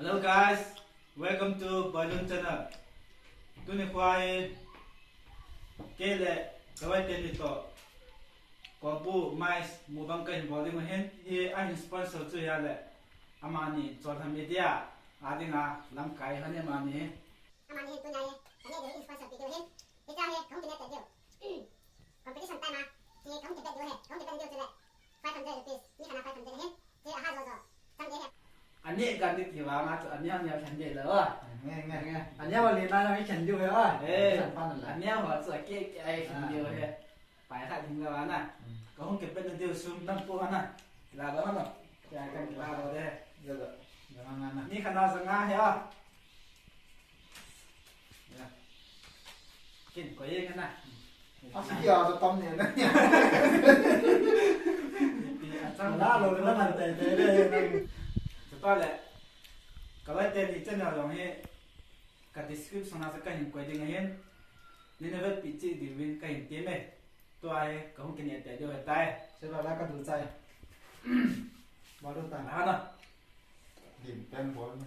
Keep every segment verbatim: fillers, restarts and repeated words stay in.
Hello guys, welcome to Boilun channel. Tuni kho hi kei le ka vai teni toh Kopu mais mukbang kahin bol ding ahin. Hi ahin sponsor chu ahile amani Cholham Media a dinga lamkai hon amani. Amani hin tunia hi, ka neh diu hin sponsor pi diu hin. Hiche hi kahung kineh tei diu. Competition time a, hi kahung kibet diu hi, kahung kibet diu chule five hundred rupees, mi khat na five hundred ahin. Hi aha jo jo, chang ding ahi. Aneh kan ding ti vang a chu aneo neo khen ding lou a. Nge, nge, nge. Aneo le na neo khen diu hi a. Eh, san pan la. Aneo ho chu akeh keh a khen diu hi. Pai khat ding lou a na. Hmm. Kahung kibet na diu sum nam pu ha na. Kila lou ha na. Kila kan kila lou de. Yo, yo. Yo, na, na, na. Mi khat na ja nga hi a. Ya. Kin ko ye na. A si ya to tam ne na. Pi a chang. La lou la man te te de. Chutah le. Ka vai teni channel jong hi ka description a chu kahin koi ding ahin. Nei na vetpi cheh diuvin kahin tem e. Tua hi kahung kineh tei diu ahitai. Chutah le ka dulchai. Bol u ta. Ha na. Dim pen bol na.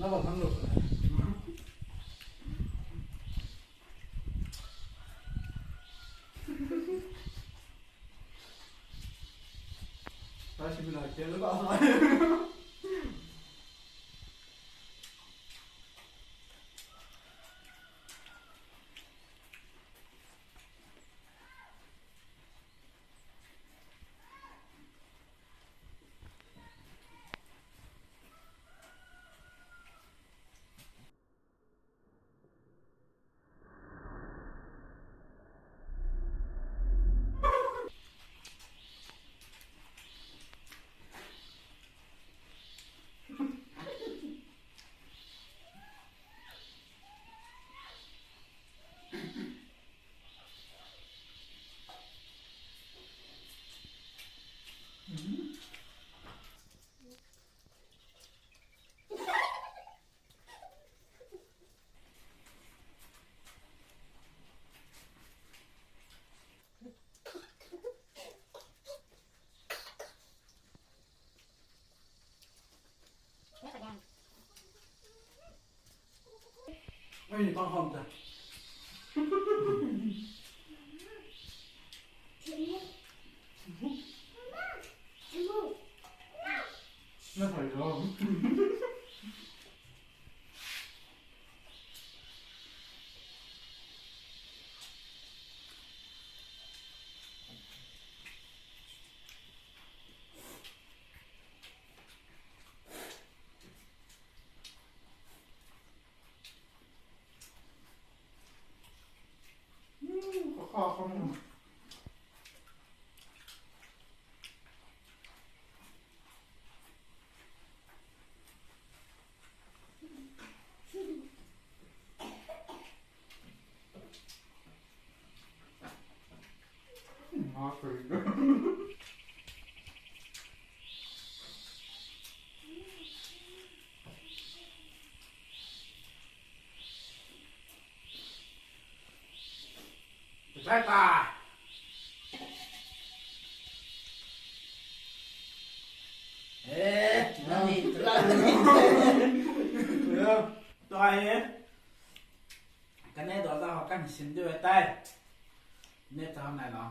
Na bol hang lou. Ta si mi na ke lo ba. Ai, pang hom ta. Na thoi lo. Bye bye. Eh, nani, tula, nani. Tua hi. Ka neh doh tah ho kahin sim diu ahitai. Neh tah ho nai lo.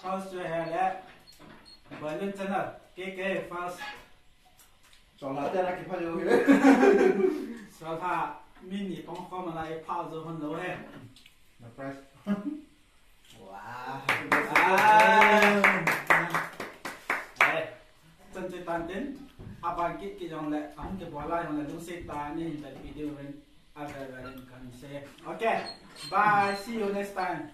First chu ahile, Boilun channel, K K first. Cholha te na kipha jou hile. Cholha, mi ni pang khom a na ipha jou hon lou he. Na prize. Wow. Ah. Ai, chan che tan tin. Aban kit kit jongle, ahung kibol a jongle, lungset tah in nahin vetpi diuvin, avel vel in kahin sei. Okay, bye, see you next time.